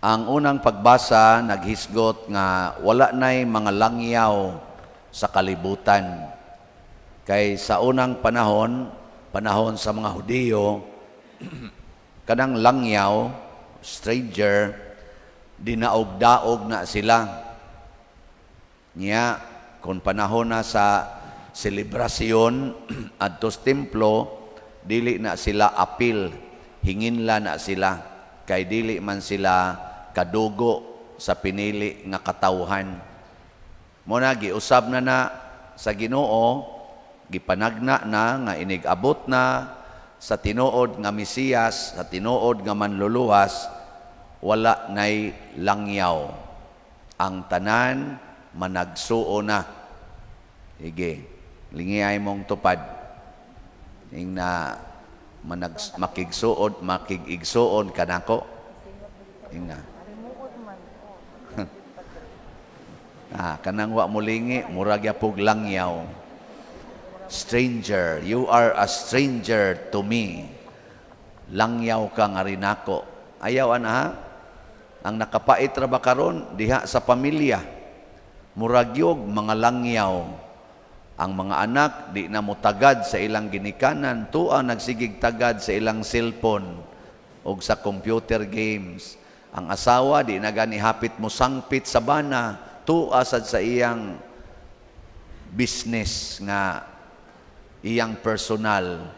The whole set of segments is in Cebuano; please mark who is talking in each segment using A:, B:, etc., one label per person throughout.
A: Ang unang pagbasa naghisgot nga wala nay mga langyaw sa kalibutan. Kay sa unang panahon, panahon sa mga Hudiyo, kanang langyaw, stranger, dinaog-daog na sila. Nya, kung panahon na sa selebrasyon adto sa templo, dili na sila apil, hinginla na sila kay dili man sila kadugo sa pinili nga katawhan. Mo na giusab na na sa Ginoo, gipanagna na nga inig-abot na sa tinuod nga Mesiyas, sa tinuod nga manluluwas, wala nay langyaw. Ang tanan managsuo na. Sige, lingiay mong tupad. Ing na manag makigsuod, makig-igsuon kanako. Ing na. Ah, kanang wa mulingi, murag yapog langyaw. Stranger, you are a stranger to me. Langyaw ka nga rinako. Ayaw ana ha? Ang nakapait ra ba karon diha sa pamilya. Murag yog mga langyaw. Ang mga anak di na motagad sa ilang ginikanan, tua nagsigig tagad sa ilang cellphone o sa computer games. Ang asawa di na gani hapit mo sangpit sa bana, tua sad sa iyang business nga iyang personal.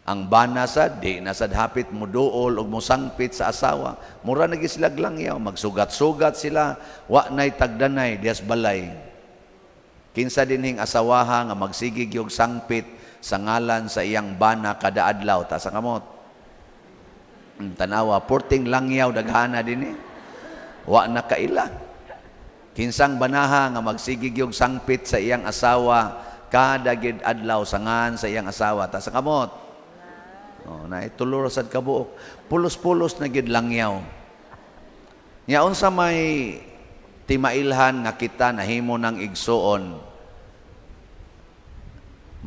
A: Ang bana sad di na sad hapit mo duol og mosangpit sa asawa. Mura na gyud sila langyaw, magsugat-sugat sila, wa nay tagdanay dias balay. Kinsa dinhing asawaha nga magsigig yung sangpit sa ngalan sa iyang bana kada adlaw, ta sa kamot? Tanawa, porting langyaw daghana din eh. Wa na kaila. Kinsang banaha nga magsigig yung sangpit sa iyang asawa kada gid adlaw sa ngan sa iyang asawa, ta sa kamot? Oh, na itulor sad kabuok. Pulos-pulos na gid langyaw. Nya unsa may timailhan nga kita nahimo ng igsuon,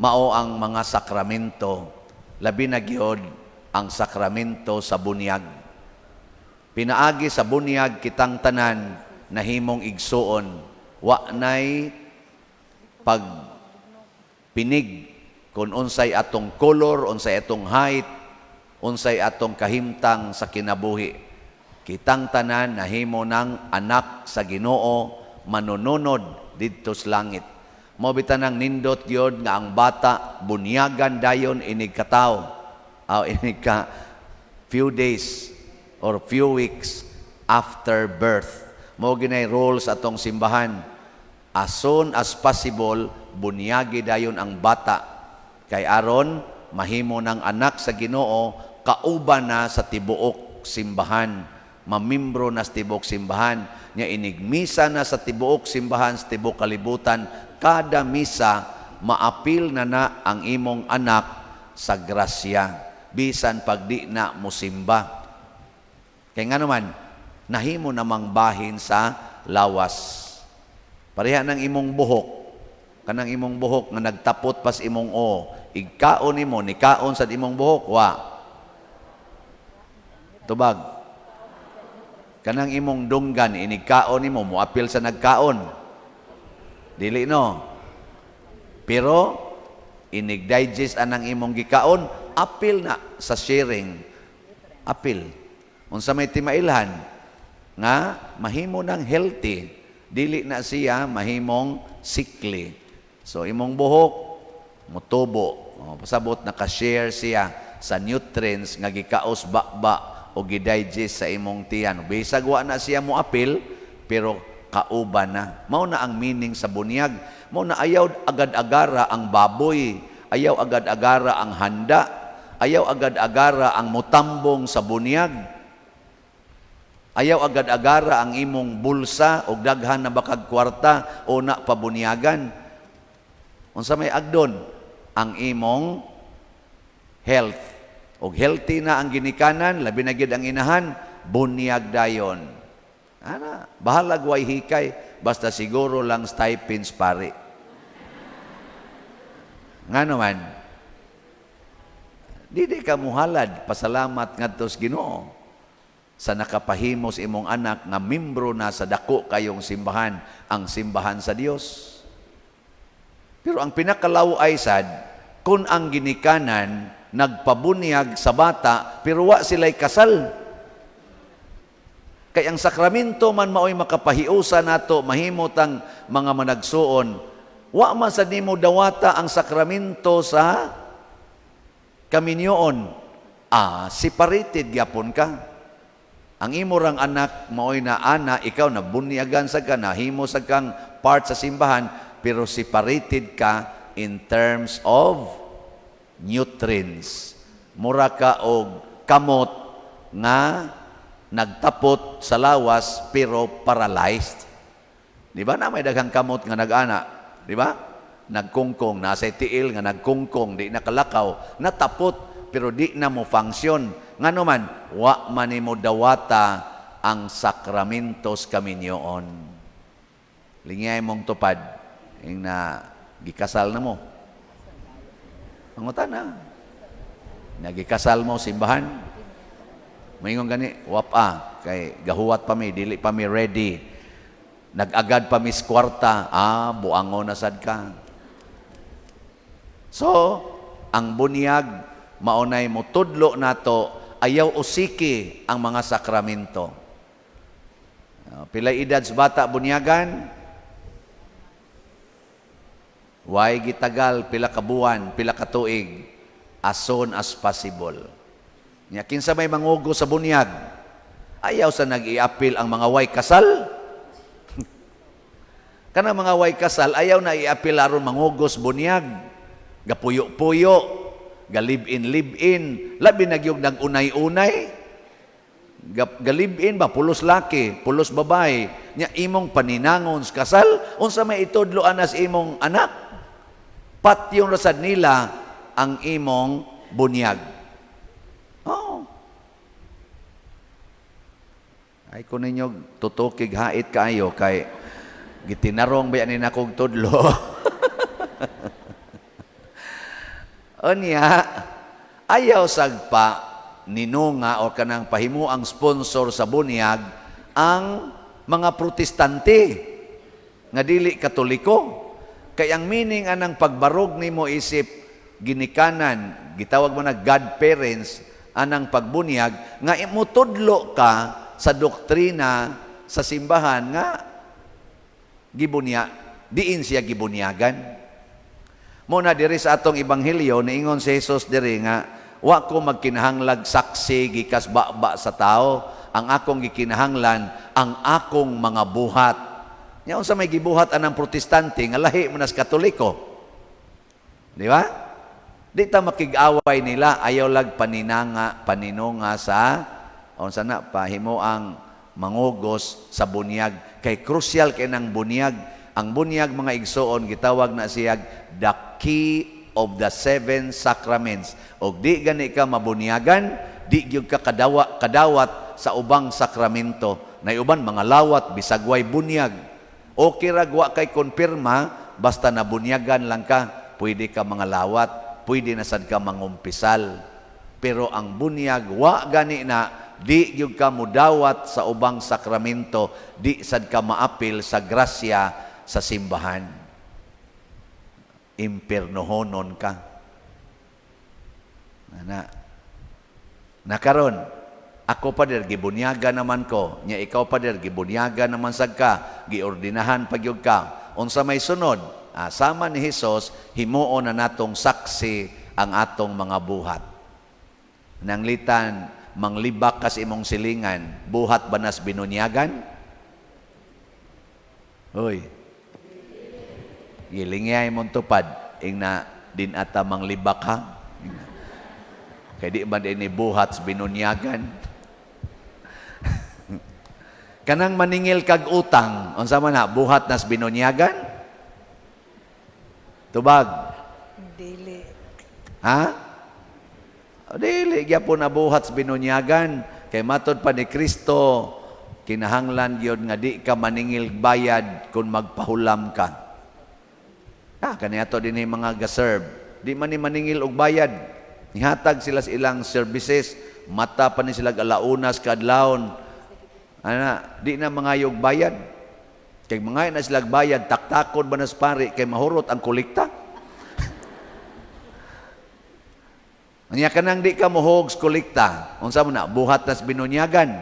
A: mao ang mga sakramento, labi na gyud ang sakramento sa bunyag. Pinaagi sa bunyag kitang tanan nahimong igsuon. Wa nay pag pinig kung unsay atong color, unsay atong height, unsay atong kahimtang sa kinabuhi. Kitang tanan nahimo ng anak sa Ginoo, manununod didto sa langit. Mao bitaw nang nindot gyud nga ang bata bunyagan dayon inig katawo. Aw inig ka few days or few weeks after birth. Mao ginay rules atong simbahan. As soon as possible, bunyagi dayon ang bata. Kay aron mahimo ng anak sa Ginoo, kauban na sa tibuok simbahan, mamimbro na sa tibuok simbahan, nya inigmisa na sa tibuok simbahan sa tibuok kalibutan, kada misa maapil na na ang imong anak sa grasya bisan pag di na musimba. Kay nga naman nahimo namang bahin sa lawas. Pareha ng imong buhok, kanang imong buhok nga nagtapot pas imong o, igkaon nimo, nikaon sa imong buhok, wa? Tubag. Kanang imong dunggan, inigkaon nimo, moapil sa nagkaon? Dili, no? Pero inig-digest anang imong gikaon, apil na sa sharing. Apil. Unsa may timailhan nga mahimo ng healthy, dili na siya mahimong sickly. So imong buhok mutubo. Oh, pasabot naka-share siya sa nutrients nga gikaos ba o gidigest sa imong tiyan. Bisag wa na siya mo apil, pero kauban na. Mao na ang meaning sa bunyag. Mao na ayaw agad-agara ang baboy, ayaw agad-agara ang handa, ayaw agad-agara ang mutambong sa bunyag. Ayaw agad-agara ang imong bulsa og daghan na bakag kwarta o na pabunyagan. Unsa may agdon? Ang imong health. Og healthy na ang ginikanan, labi na gyud ang inahan, bunyag dayon. Ana, bahalag way hikay, basta siguro lang stipends, pare. Nga naman, di ka muhalad, pasalamat ngadto sa Ginoo. Sa nakapahimo sa imong anak nga membro na sa dako kayong simbahan, ang simbahan sa Dios. Pero ang pinakalaw-ay sad, kung ang ginikanan nagpabunyag sa bata pero wa sila'y kasal. Kay ang sakramento man maoy makapahiusa nato, mahimo tang mga managsuon. Wa man sad nimo dawata ang sakramento sa kaminyoon. Ah, separated gyapon ka. Ang imo rang anak maoy na ana, ikaw na bunyagan sa ka, nahimo sa kang part sa simbahan, pero separated ka in terms of nutrients. Mura ka og kamot nga nagtapot sa lawas pero paralyzed. Di ba na may daghang kamot nga nag-ana? Di ba? Nagkungkong, nasa tiil nga nagkungkong, di nakalakaw, natapot pero di na mo function. Ngano man, wa man nimo dawata ang sakramentos kaminyoon. Lingay mong tupad, ing na gikasal na mo. Mangutana. Nagikasal mo simbahan. Maingon gani, wap ah, kay gahuwat pa mi, dili pa mi ready. Nag-agad pa mi sa kwarta, ah, buango na sad ka. So, ang bunyag, maunay mo tudlo nato, ayaw usiki ang mga sakramento. Pilay edad sa bata bunyagan? Way gitagal pila ka buwan, pila ka tuig, as soon as possible. Nya kinsa may mangugo sa bunyag? Ayaw sa nag-iapil ang mga way kasal. Kana mga way kasal, ayaw na iapil aron mangugos bunyag. Gapuyo-puyo, ga live-in, live-in, labi na gyud nag-unay-unay. Ga live-in ba, pulos laki, pulos babae, nya imong paninangon sa kasal, unsa may itudlo anas imong anak? Patyon ra sad nila ang imong bunyag. Oh. Ay kung ninyo tutukig hait kaayo kay gitinarong ba ni nakog tudlo. Unya, ayaw sagpa ninunga o kanang pahimo ang sponsor sa bunyag ang mga Protestante nga dili Katoliko. Kay ang meaning anang pagbarog nimo isip ginikanan, gitawag mo na godparents, anang pagbunyag nga imutudlo ka sa doktrina sa simbahan nga gibunya, diin siya gibunyagan. Muna diri sa atong ebanghelyo niingon si Jesus diri nga wa ko magkinahanglag saksi gikas baba sa tao, ang akong gikinahanglan ang akong mga buhat. Nya unsa may gibuhat anang Protestante nga lahi man as Katoliko? Di ba? Di ta makig-away nila, ayaw lag paninanga, paninunga sa unsa na pahimo ang mangugos sa bunyag, kay crucial kay nang bunyag. Ang bunyag, mga igsoon, gitawag na siyag the key of the seven sacraments. Og di gani ka mabunyagan, di gyud ka kadawat sa ubang sakramento. Nay uban mga lawat bisag way bunyag. Okay ra wa kay konpirma, basta nabunyagan lang ka, pwede ka mga lawat, pwede na sad ka mangumpisal. Pero ang bunyag wa gani na, di gyud ka mudawat sa ubang sakramento, di sad ka maapil sa grasya sa simbahan. Impernohonon ka. Ana. Nakaron, ako pader gibunyaga naman ko, nya ikaw pader gibunyaga naman sad ka, giordinahan pa gyud ka. Unsa may sunod? Ah, sama ni Hesus, himuon na natong saksi ang atong mga buhat. Nanglitan, manglibak kas imong silingan, buhat ba nas binunyagan? Hoy. Gilingay mong tupad, ing na din ata manglibak ha. Kay di man din buhat sa binunyagan. Kanang maningil kag utang, unsa man na, buhat nas binunyagan? Tubag.
B: Dili.
A: Ha? O, dili gyapon na buhat sa binunyagan. Kay matod pa ni Kristo, kinahanglan gyud nga di ka maningil bayad kung magpahulam ka. Ah, kaniato din mga ga-serve. Di man ni maningil og bayad. Nihatag sila sa ilang services. Mata pa ni sila alaunas kadlawon. Ana, di na mangayog bayad. Kay mangayo na sila bayad, taktakon ba nas pari kay mahurot ang kolekta? Anya kanang di ka mohog kolekta, unsa mo na buhat nas binunyagan?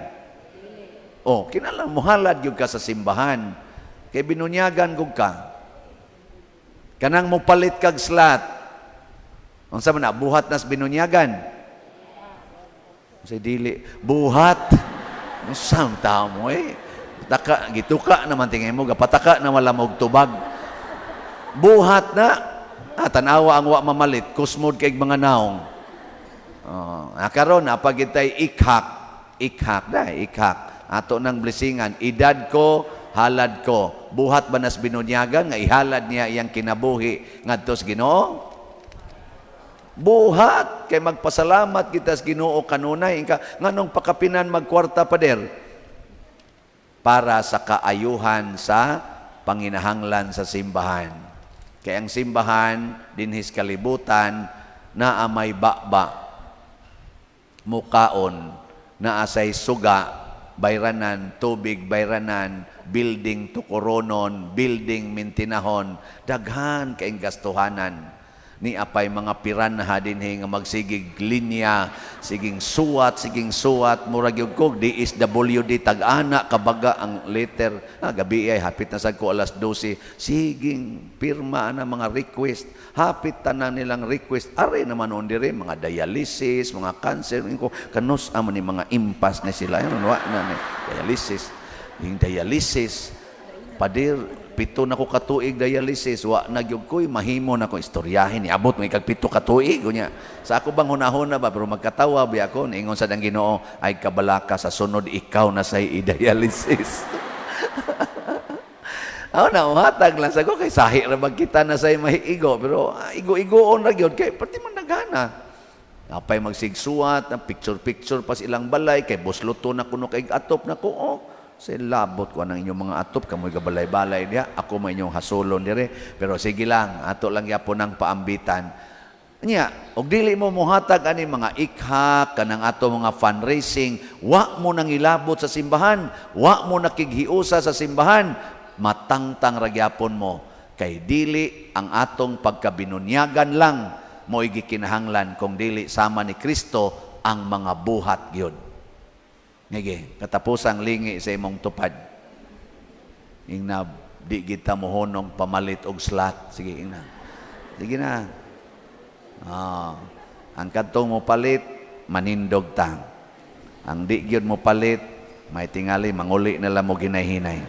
A: Oh, kinahanglan mohalad gyud ka sa simbahan. Kay binunyagan gud ka. Kanang mopalit kag slot. Unsa man na buhat nas binunyagan? Unsay dili buhat? Unsa man tao mo eh? Taka gituka naman tingay mo, gapataka na wala mo og tubag. Buhat na. Ah, tanawa ang wa mamalit, kusmod kay mga naong. Oh, karon napagitay ikhak, ikhak da, ikhak. Ato nang blessingan, edad ko, halad ko. Buhat ba nas binunyagan nga ihalad niya iyang kinabuhi ngadto sa Ginoo? Buhat kay magpasalamat kita sa Ginoo kanunay. Inka nganong pakapinan magkwarta, pader? Para sa kaayuhan sa panginahanglan sa simbahan. Kay ang simbahan dinhis kalibutan naa may baba mukaon, naa say suga bayranan, tubig bayranan, building tukoronon, building mintinahon, daghan kayong gastuhanan. Ni apay mga piranha dinhi nga magsigig linya, siging suwat, murag gyud kog DSWD tag-ana kabaga ang letter. Ah, gabi ay hapit na sad ko alas 12. Siging pirma na mga request. Hapit tanan nilang request. Are naman on dire mga dialysis, mga cancer. Ko kanus amo ni mga impas na sila. Ano wa na ni dialysis. Yung dialysis, pader, 7 na ko katuig dialysis, wa na gyud ko'y mahimo na ko istoryahin, niabot mo ikag 7 katuig unya. Sa ako bang hunahuna ba, pero magkatawa bi ako, niingon sa dang Ginoo, ay kabalaka sa sunod ikaw na say i-dialysis. Aw na uhatag lang sa ko kay sahi ra magkita na say mahiigo, pero igo-igoon ra gyud kay pati man nagana. Apay magsigsuwat, ang picture-picture pa sa ilang balay kay busloto na kuno kay atop na ko. Oh, say labot ko ang inyong mga atop, kamoy gabalay-balay diha, ako may inyong hasulon dire. Pero sige lang, ato lang yapon ang paambitan. Nya, og dili mo mohatag ani mga ikhak kanang ato mga fundraising, wa mo nang ilabot sa simbahan, wa mo nakighiusa sa simbahan, matangtang ra gyapon mo kay dili ang atong pagkabinunyagan lang mo'y gikinahanglan kung dili sama ni Kristo ang mga buhat gyud. Ngige, katapusang lingi sa imong tupad. Ingna di kita mohunong pamalit og slot. Sige, ingna. Sige na. Ah, ang kadtong mo palit, manindog ta. Ang di gyud mo palit, may tingali manguli na lang mo ginahinay.